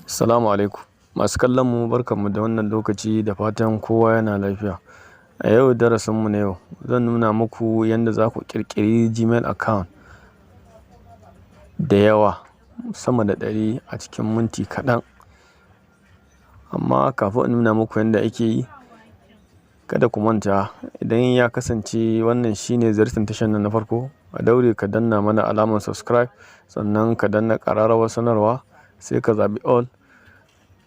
Salamu alaikum. Masu kallon mu, barkanmu da wannan lokaci, da fatan kowa yana lafiya. A yau, darasinmu na yau, zan nuna muku yanda za ku ƙirƙiri Gmail account da yawa, sama da 100, a cikin minti kaɗan. Amma kafin in nuna muku yanda ake yi, kada ku manta, idan ya kasance wannan shine ziyartar tashar nan na farko, a daure ka danna mana alamar subscribe, sannan ka danna ƙararrawar sanarwa, sai ka zaɓi all,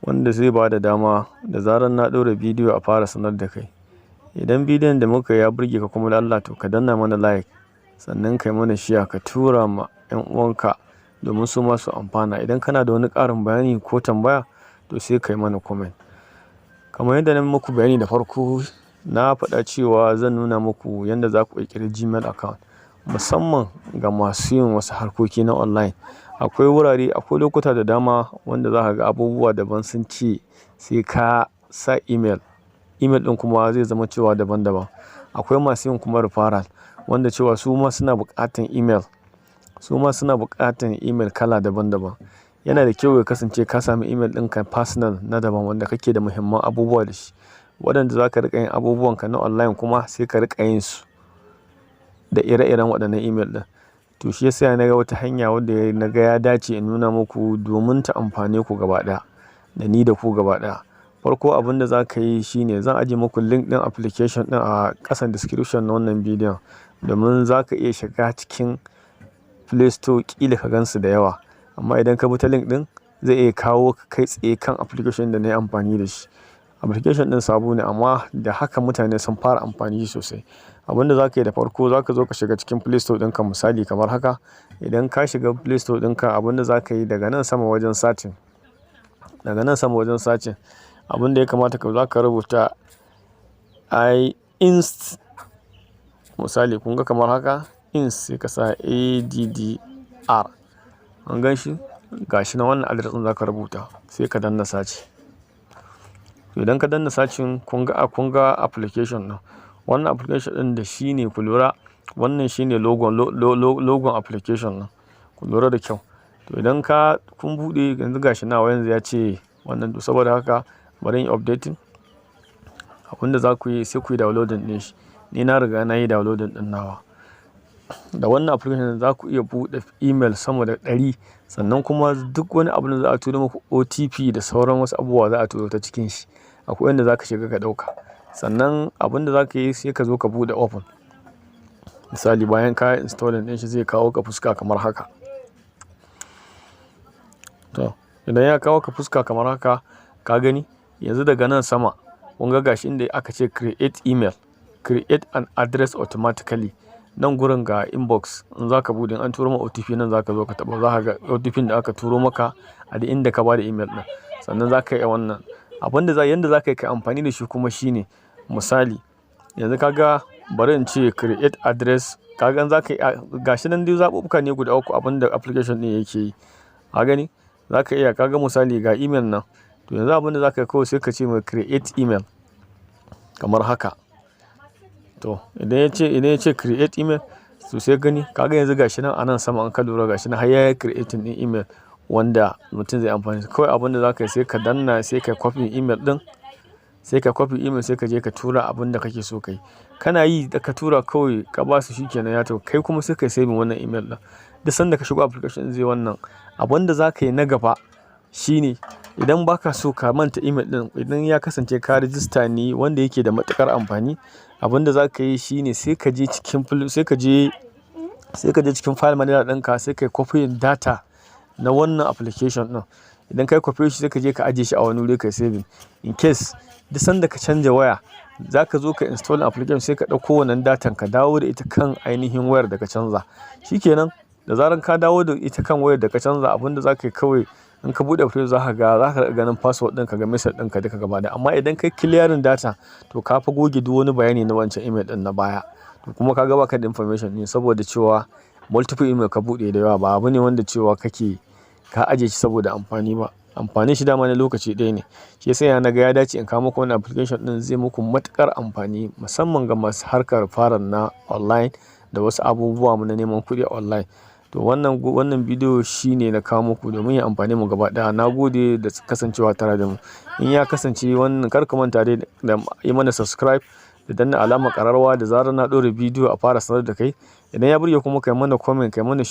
wanda zai ba da dama da zarar na ɗaura bidiyo a fara sanar da kai. Idan bidiyon da muka yi ya burge ka kuma, da Allah, to ka danna mana like, sannan kai mana share, ka tura ma 'yan uwanka domin su ma su amfana. Idan kana da wani ƙarin bayani ko tambaya, to sai kai mana comment. Kamar yadda na muku bayani da farko, na faɗa cewa zan nuna muku yanda za ku ƙirƙiri Gmail account, musamman ga masu yin wasu harkoki na online. Akwai wurare, akwai lokuta da dama wanda za ka ga abubuwa daban sun ce sai ka sa email. Email ɗin kuma zai zama cewa daban daban. Akwai masu yin kuma referral, wanda cewa su ma suna buƙatan email. Su ma suna buƙatan email kala daban daban. Yana da kyau ya kasance ka sami email ɗinka personal na daban, wanda kake da muhimman abubuwa da shi. Waɗanda za ka riƙa yin abubuwan ka na online kuma, sai ka riƙa yin su da ire-iren waɗannan email ɗin. To, shi ya sa na ga wata hanya wadda na ga ya dace in nuna muku domin ta amfane ku gaba ɗaya, da ni da ku gaba ɗaya. Farko, abin da za ka yi shine, zan ajiye muku link ɗin application ɗin a ƙasan description na wannan bidiyon, domin za ka iya shiga cikin Play Store, ƙila ka gansu da yawa. Amma idan ka bi ta link ɗin, zai iya kawo ka kai tsaye kan application da na yi amfani da shi. Application ɗin sabo ne, amma da haka mutane sun fara amfani sosai. Abin da za ka yi da farko, za ka zo ka shiga cikin Play Store ɗinka, misali kamar haka. Idan ka shiga Play Store ɗinka, abin da za ka yi, daga nan sama wajen searching, daga nan sama wajen searching, abin da ya kamata ka za ka rubuta i inst, misali kun ga kamar haka, inst, sai ka sa addr. An gan shi? Ga shi nan, wannan address ɗin za ka rubuta, sai ka danna search. Idan ka danna searching, kun ga application ɗin. Wannan application ɗin da shi ne, ku lura, wannan shine logon application ɗin. Ku lura da kyau. To, idan kun buɗe yanzu, ga shi nawa yanzu ya ce wannan, to saboda haka bari in yi updating. Abin da za ku yi, sai ku yi downloading ɗin shi. Ni na riga na yi downloading ɗin nawa. Da wannan application za ku iya buɗe email sama da 100, sannan kuma duk wani abu da za a turo muku, OTP da sauran wasu abubuwa, za a turo ta cikin shi. Akwai inda za ka shiga ka ɗauka. Sannan abin da za ka yi, sai ka zo ka buɗe open. Misali, bayan ka yi installing ɗin shi, zai kawo ka fuska kamar haka. To, idan ya kawo ka fuska kamar haka, ka gani yanzu daga nan sama, kun ga gashi inda aka ce create email, create an address automatically. Nan gurin ga inbox, in za ka buɗe, an turo ma OTP, nan za ka zo ka taɓa, za ka ga OTP da aka turo maka a duk inda ka ba da email ɗin. Sannan za ka iya wannan. Abin da za, yanda za ka yi ka amfani da shi kuma shine, misali yanzu ka ga, bari in ce create address. Ka gan za ka iya, gashi nan dai zaɓuɓɓuka ne guda uku abin da application ɗin yake yi. Ka gani? Za ka iya, ka ga misali ga email nan. To, yanzu abin da za ka yi kawai, sai ka ce mai create email kamar haka. To, idan ya ce create email, to sai gani, ka ga yanzu gashi nan a nan sama, in ka lura, gashi nan har ya yi creating ɗin email wanda mutum zai amfani. Kawai abin da za ka yi, sai ka danna, sai ka copy email ɗin, sai ka copy email, sai ka je ka tura abin da kake so ka yi. Kana yi da ka tura, kawai ka ba su, shi kenan ya tafi. Kai kuma sai ka yi saving wannan email ɗin. Duk sanda ka shigo application zai wannan. Abin da za ka yi na gaba shine, idan ba ka so ka manta email ɗin, idan ya kasance ka register ne wanda yake da matuƙar amfani, abin da za ka yi shine, sai ka je cikin file manager ɗinka, sai ka yi copy data na wannan application ɗin. Idan ka yi copy shi, sai ka je ka ajiye shi a wani wuri, ka yi saving. In case duk sanda ka canja waya, za ka zo ka install application, sai ka ɗauko wannan datan ka dawo da ita kan ainihin wayar da ka canza. Shi kenan, da zarar ka dawo da ita kan wayar da ka canza, abin da za ka yi kawai, in ka buɗe application, za ka ga, za ka riƙa ganin password ɗin ka, ga message ɗinka duka gaba ɗaya. Amma idan ka yi clearing data, to ka fa goge duk wani bayani na wancan email ɗin na baya. To, kuma ka ga baka da information ɗin, saboda cewa multiple email ka buɗe da yawa, ba abu ne wanda cewa kake ka ajiye shi saboda amfani ba. Amfanin shi dama na lokaci ɗaya ne. Shi ya sanya na ga ya dace in kawo muku wannan application ɗin, zai muku matuƙar amfani, musamman ga masu harkar referral na online da wasu abubuwa na neman kuɗi online. To, wannan bidiyo shine na kawo muku domin ya amfane mu gaba ɗaya. Na gode da kasancewa tare da mu. In ya kasance wannan, kar ka manta dai da yi mana subscribe da danna alamar ƙararrawa, da zarar na ɗora bidiyo a fara sanar da kai. Idan ya burge kuma, kai mana comment, kai mana share.